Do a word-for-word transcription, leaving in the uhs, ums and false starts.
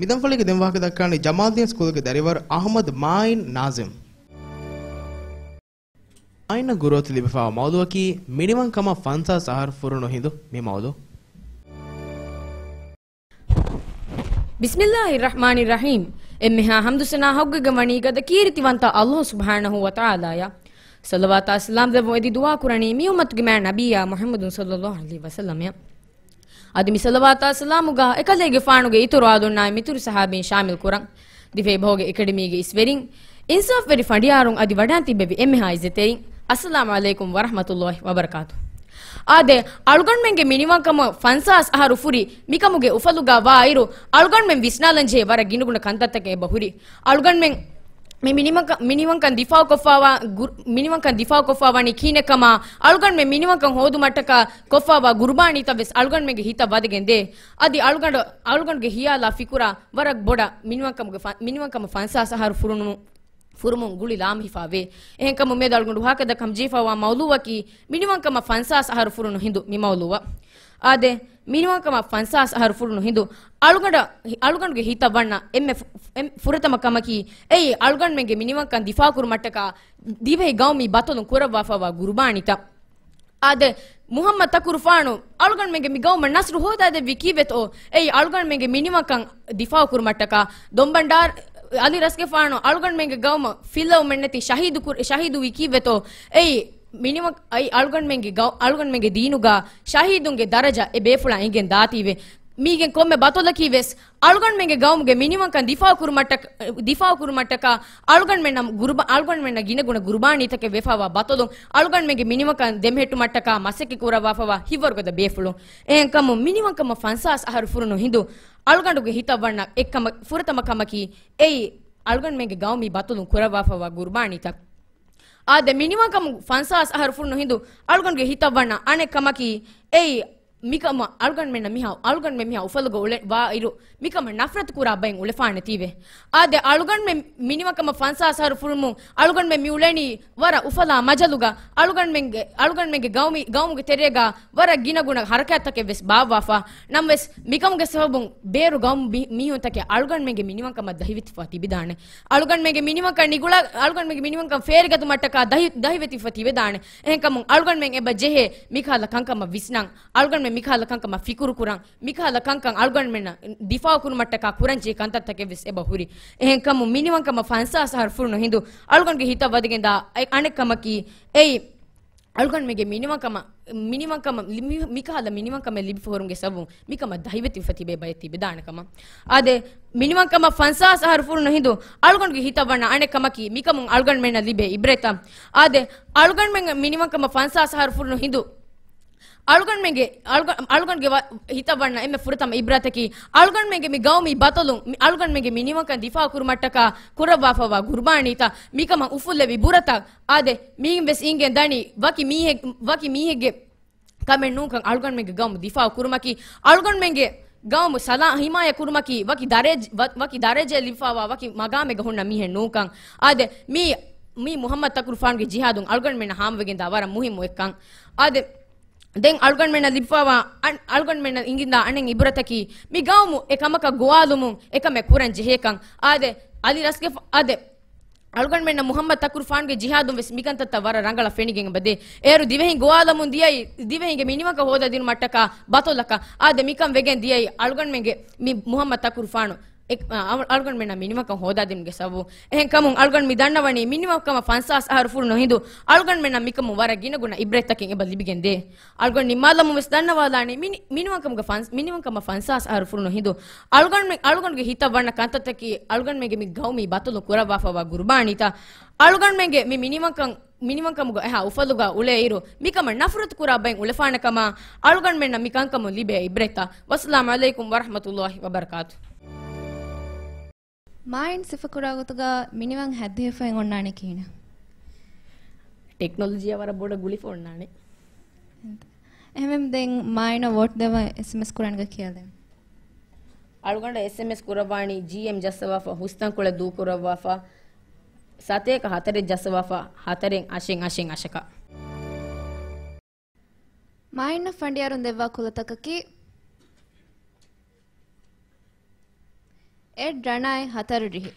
މިދަންފަޅީގަ ދެން ވާހަކަ ދައްކާނީ ޖަމާލްދީން ސްކޫލުގެ ދަރިވަރު އަޙްމަދު މާއިން ނާޒިމް. މާއިންއަށް ގުރުއަތު ލިބިފައިވާ މައުލޫއަކީ މިނިވަންކަމަށް ފަންސާސް އަހަރު ފުރުނު ހިނދު މި މައުލޫ. ބިސްމިއްލާހި ރަޙްމާނި ރަޙީމް. އެންމެހާ ޙަމްދު ސަނާ ޙައްޤުވެގެން ވަނީ ގަދަ ކީރިތިވަންތަ ﷲ ސުބްޙާނަހޫ ވަތަޢާލާއަށް. ޞަލަވާތާ ސަލާމް ލެއްވުން އެދި ދުޢާ ކުރަނީ މި އުއްމަތުގެ މާތް ނަބިއްޔާ މުޙައްމަދު ޞައްލައްލާހު ޢަލައިހި ވަސައްލަމައަށް. އަދި މި ޞަލަވާތާ ސަލާމުގަ އެކަލޭގެފާނުގެ އިތުރު އާލުންނާއި މިތުރު ޞަޙާބީން ޝާމިލް ކުރަން. ދިވެހި ބަހުގެ އެކަޑަމީގެ އިސްވެރިން، އިންސާފްވެރި ފަނޑިޔާރުން އަދި ވަޑާން ތިއްބެވި އެންމެހާ އިއްޒަތްތެރިން، އައްސަލާމު ޢަލައިކުމް ވަރަޙްމަތުﷲ ވަބަރަކާތު. އާދެ، އަޅުގަނޑުމެންގެ މިނިވަންކަމަށް ފަންސާސް އަހަރު ފުރި މިކަމުގެ އުފަލުގަ ވާއިރު، އަޅުގަނޑުމެން ވިސްނާލަންޖެހޭ ވަރަށް ގިނަގުނަ ކަންތައްތަކެއް އެބަ ހުރި. އަޅުގަނޑުމެން މި މިނިވަންކަ-، މިނިވަންކަން ދިފާއުކޮށްފައިވާ ގުރު-، މިނިވަންކަން ދިފާއުކޮށްފައިވަނީ ކިހިނެއްކަމާ، އަޅުގަނޑުމެން މިނިވަންކަން ހޯދުމަށްޓަކާ ކޮށްފައިވާ ގުރުބާނީތައް ވެސް އަޅުގަނޑުމެންގެ ހިތަށް ވަދެގެން ދޭ. އަދި އަޅުގަނޑު، އަޅުގަނޑުގެ ހިޔާލާ ފިކުރާ ވަރަށް ބޮޑަށް މިނިވަންކަމުގެ ފަ-، މިނިވަންކަމަށް ފަންސާސް އަހަރު ފުރުނު-، ފުރުމުން ގުޅި ލާމެހިފައިވޭ. އެހެންކަމުން މިއަދު އަޅުގަނޑު ވާހަކަ ދައްކަން ޖެހިފައިވާ މައުލޫއަކީ މިނިވަންކަމަށް ފަންސާސް އަހަރު ފުރުނު ހިނދު މި މައުލޫއަށް. އާދެ، މިނިވަންކަމަށް ފަންސާސް އަހަރު ފުރުނު ހިނދު އަޅުގަނޑަށް، އަޅުގަނޑުގެ ހިތަށް ވަންނަ އެންމެ ފު-، އެން-، ފުރަތަމަ ކަމަކީ، އެއީ އަޅުގަނޑުމެންގެ މިނިވަންކަން ދިފާއުކުރުމަށްޓަކާ ދިވެހި ގައުމީ ބަތަލުން ކުރައްވާފައިވާ ގުރުބާނީތައް. އާދެ، މުޙައްމަދު ތަކުރުފާނު އަޅުގަނޑުމެންގެ މި ގައުމަށް ނަޞްރު ހޯދާދެއްވީ ކީއްވެތޯ؟ އެއީ އަޅުގަނޑުމެންގެ މިނިވަންކަން ދިފާއުކުރުމަށްޓަކާ. ދޮންބަންޑާރު އަލި ރަސްގެފާނު އަޅުގަނޑުމެންގެ ގައުމަށް ފިއްލެވުމެއްނެތި ޝަހީދު ކުރ-، ޝަހީދުވީ ކީއްވެތޯ؟ އެއީ މިނިވަން-، އައި އަޅުގަނޑުމެންގެ ގައު-، އަޅުގަނޑުމެންގެ ދީނުގަ ޝަހީދުންގެ ދަރަޖަ އެ ބޭފުޅަށް އެނގެން ދާތީވެ. މީގެން ކޮންމެ ބަތަލަކީ ވެސް އަޅުގަނޑުމެންގެ ގައުމުގެ މިނިވަންކަން ދިފާއުކުރުމަށްޓަކ-، ދިފާއުކުރުމަށްޓަކާ އަޅުގަނޑުމެންނަށް ގުރުބާ-، އަޅުގަނޑުމެންނަށް ގިނަގުނަ ގުރުބާނީތަކެއް ވެފައިވާ ބަތަލުން އަޅުގަނޑުމެންގެ މިނިވަންކަން ދެމެހެއްޓުމަށްޓަކާ މަސައްކަތް ކުރައްވާފައިވާ ހިތްވަރުގަދަ ބޭފުޅުން. އެހެންކަމުން މިނިވަންކަމަށް ފަންސާސް އަހަރު ފުރުނު ހިނދު އަޅުގަނޑުގެ ހިތަށް ވަންނަ އެއްކަމަށް ފުރަތަމަ ކަމަކީ އެއީ އަޅުގަނޑުމެންގެ ގައުމީ ބަތަލުން ކުރައްވާފައިވާ ގުރުބާނީތައް. އާދެ، މިނިވަންކަމުން ފަންސާސް އަހަރު ފުރުނު ހިނދު އަޅުގަނޑުގެ ހިތަށް ވަންނަ އަނެއް ކަމަކީ އެއީ މިކަމަށް އަޅުގަނޑުމެންނަށް މިހާ، އަޅުގަނޑުމެން މިހާ އުފަލުގަ އުޅެ-، ވާއިރު، މިކަމަށް ނަފްރަތު ކުރާ ބައެއް އުޅެފާނެތީވެ. އާދެ، އަޅުގަނޑުމެން މިނިވަންކަމަށް ފަންސާސް އަހަރު ފުރުމުން އަޅުގަނޑުމެން މި އުޅެނީ ވަރަށް އުފަލާ މަޖަލުގަ، އަޅުގަނޑުމެންގެ، އަޅުގަނޑުމެންގެ ގައުމި-، ގައުމުގެ ތެރޭގަ ވަރަށް ގިނަގުނަ ހަރަކާތްތަކެއް ވެސް ބާއްވާފަ. ނަމަވެސް، މިކަމުގެ ސަބަބުން ބޭރު ގައުމު ބި-، މީހުންތަކެއް އަޅުގަނޑުމެންގެ މިނިވަންކަމަށް ދަހިވެތިފަ ތިބިދާނެ. އަޅުގަނޑުމެންގެ މިނިވަންކަން ނިގުޅާ-، އަޅުގަނޑުމެންގެ މިނިވަންކަން ފޭރިގަތުމަށްޓަކާ ދަހި-، ދަހިވެތިފަ ތިބެދާނެ. އެހެންކަމުން އަޅުގަނޑުމެން އެބަ ޖެހޭ މިކަހަލަ ކަންކަމަށް ވިސްނަން، އަޅުގަނޑުމެން މިކަހަލަ ކަންކަމަށް ފިކުރު ކުރަން، މިކަހަލަ ކަންކަން އަޅުގަނޑުމެންނަށް ދިފާއު ކުރުމަށްޓަކާ ކުރަންޖެހޭ ކަންތައްތަކެއް ވެސް އެބަ ހުރި. އެހެންކަމުން މިނިވަންކަމަށް ފަންސާސް އަހަރު ފުރުނު ހިނދު އަޅުގަނޑުގެ ހިތަށް ވަދެގެންދާ އަނެއް ކަމަކީ އެއީ، އަޅުގަނޑުމެންގެ މިނިވަންކަމަށް، މިނިވަންކަމަށް ލި-، މި-، މިކަހަލަ މިނިވަންކަމެއް ލިބިފަ ހުރުމުގެ ސަބަބުން މިކަމަށް ދަހިވެތިވެފަ ތިބޭ ބައެއް ތިބެދާނެ ކަމަށް. އާދެ، މިނިވަންކަމަށް ފަންސާސް އަހަރު ފުރުނު ހިނދު އަޅުގަނޑުގެ ހިތަށް ވަންނަ އަނެއް ކަމަކީ މިކަމުން އަޅުގަނޑުމެންނަށް ލިބޭ އިބްރަތްތައް. އާދެ، އަޅުގަނޑުމެން މިނިވަންކަމަށް ފަންސާސް އަހަރު ފުރުނު ހިނދު އަޅުގަނޑުމެންގެ، އަޅުގަ-، އަޅުގަނޑުގެ ވަ-، ހިތަށް ވަންނަ އެންމެ ފުރަތަމަ އިބްރަތަކީ، އަޅުގަނޑުމެންގެ މި ގައުމީ ބަތަލުން، މި އަޅުގަނޑުމެންގެ މި ނިވަންކަން ދިފާއު ކުރުމަށްޓަކާ ކުރައްވާފައިވާ ގުރުބާނީތައް، މިކަމަށް އުފުއްލެވި ބުރަތައް. އާދެ، މީގެން ވެސް އިނގެން ދަނީ، ވަކި މީހެއް-، ވަކި މީހެއްގެ ކަމެއް ނޫންކަން، އަޅުގަނޑުމެންގެ ގައުމު ދިފާއު ކުރުމަކީ، އަޅުގަނޑުމެންގެ ގައުމު ސަލާ ހިމާޔަތް ކުރުމަކީ، ވަކި ދަރަޖް-، ވަ-، ވަކި ދަރަޖައެއް ލިބިފައިވާ ވަކި މަގާމެއްގަ ހުންނަ މީހެއް ނޫންކަން. އާދެ، މީ، މީ މުޙައްމަދު ތަކުރުފާނުގެ ޖިހާދުން އަޅުގަނޑުމެންނަށް ހާމަވެގެންދާ ވަރަށް މުހިއްމު އެއްކަން. އާދެ، ދެން އަޅުގަނޑުމެންނަށް ލިބިފައިވާ އަން-، އަޅުގަނޑުމެންނަށް އިނގިންދާ އަނެއް އިބުރަތަކީ، މި ގައުމު އެ ކަމަކަށް ގޮވާލުމުން އެކަމެއް ކުރަން ޖެހޭކަން. އާދެ، އަލި ރަސްގެފާ-، އާދެ، އަޅުގަނޑުމެންނަށް މުޙައްމަދު ތަކުރުފާނުގެ ޖިހާދުން ވެސް މިކަންތައްތައް ވަރަށް ރަނގަޅަށް ފެނިގެން އެބަދޭ. އޭރު ދިވެހިން ގޮވާލަމުން ދިޔައީ، ދިވެހިންގެ މިނިވަންކަން ހޯދާދިނުމަށްޓަކާ ބަތޮލަކަށް. އާދެ، މިކަން ވެގެން ދިޔައީ އަޅުގަނޑުމެންގެ މި މުޙައްމަދު ތަކުރުފާނު އެ-، އަ-، އަޅުގަނޑުމެންނަށް މިނިވަންކަން ހޯދާދިނުމުގެ ސަބަބުން. އެހެންކަމުން އަޅުގަނޑު މި ދަންނަވަނީ މިނިވަންކަމަށް ފަންސާސް އަހަރު ފުރުނު ހިނދު އަޅުގަނޑުމެންނަށް މިކަމުން ވަރަށް ގިނަގުނަ އިބްރަތްތަކެއް އެބަ ލިބިގެންދޭ. އަޅުގަނޑު ނިންމާލަމުން ވެސް ދަންނަވާލާނީ މި-، މިނިވަންކަމުގެ ފަންސް-، މިނިވަންކަމަށް ފަންސާސް އަހަރު ފުރުނު ހިނދު އަޅުގަނޑުމެ-، އަޅުގަނޑުގެ ހިތަށް ވަންނަ ކަންތައްތަކީ އަޅުގަނޑުމެންގެ މި ގައުމީ ބަތަލުން ކުރައްވާފައިވާ ގުރުބާނީތައް. އަޅުގަނޑުމެންގެ މި މިނިވަންކަން މިނިވަންކަމުގަ އެހާ އުފަލުގަ އުޅޭއިރު، މިކަމަށް ނަފްރަތު ކުރާ ބައެއް އުޅެފާނެ ކަމަށް އަޅުގަނޑުމެންނަށް މި ކަންކަމުން ލިބޭ އިބްރަތްތައް. ވައްސަލާމު ޢަލައިކުމް ވަރަޙްމަތުﷲ ވަބަރަކާތު. މާއިން ސިފަކުރާ ގޮތުގަ މިނިވަން ހައްދިހިފައި އޮންނާނީ ކިހިނެއް؟ ޓެކްނޮލޮޖީއާ ވަރަށް ބޮޑަށް ގުޅިފަ އޮންނާނެ. އެހެންވެ ދެން މާއިނަށް ވޯޓް ދެވަން އެސްއެމްއެސް ކުރަން ގޮތް ކިޔާލެވެން. އަޅުގަނޑަށް އެސްއެމްއެސް ކުރައްވާނީ ޖީއެމް ޖައްސަވާފަ، ހުސްތަންކޮޅެއް ދޫކުރައްވާފަ، ސަތޭކަ ހަތަރެއް ޖައްސަވާފަ، ހަތަރެއް އަށެއް އަށެއް އަށަކަށް. މާއިންނަށް ފަނޑިޔާރުން ދެއްވާ ކުލަތަކަކީ، އެޑް ރަނާއި ހަތަރު ރިހި.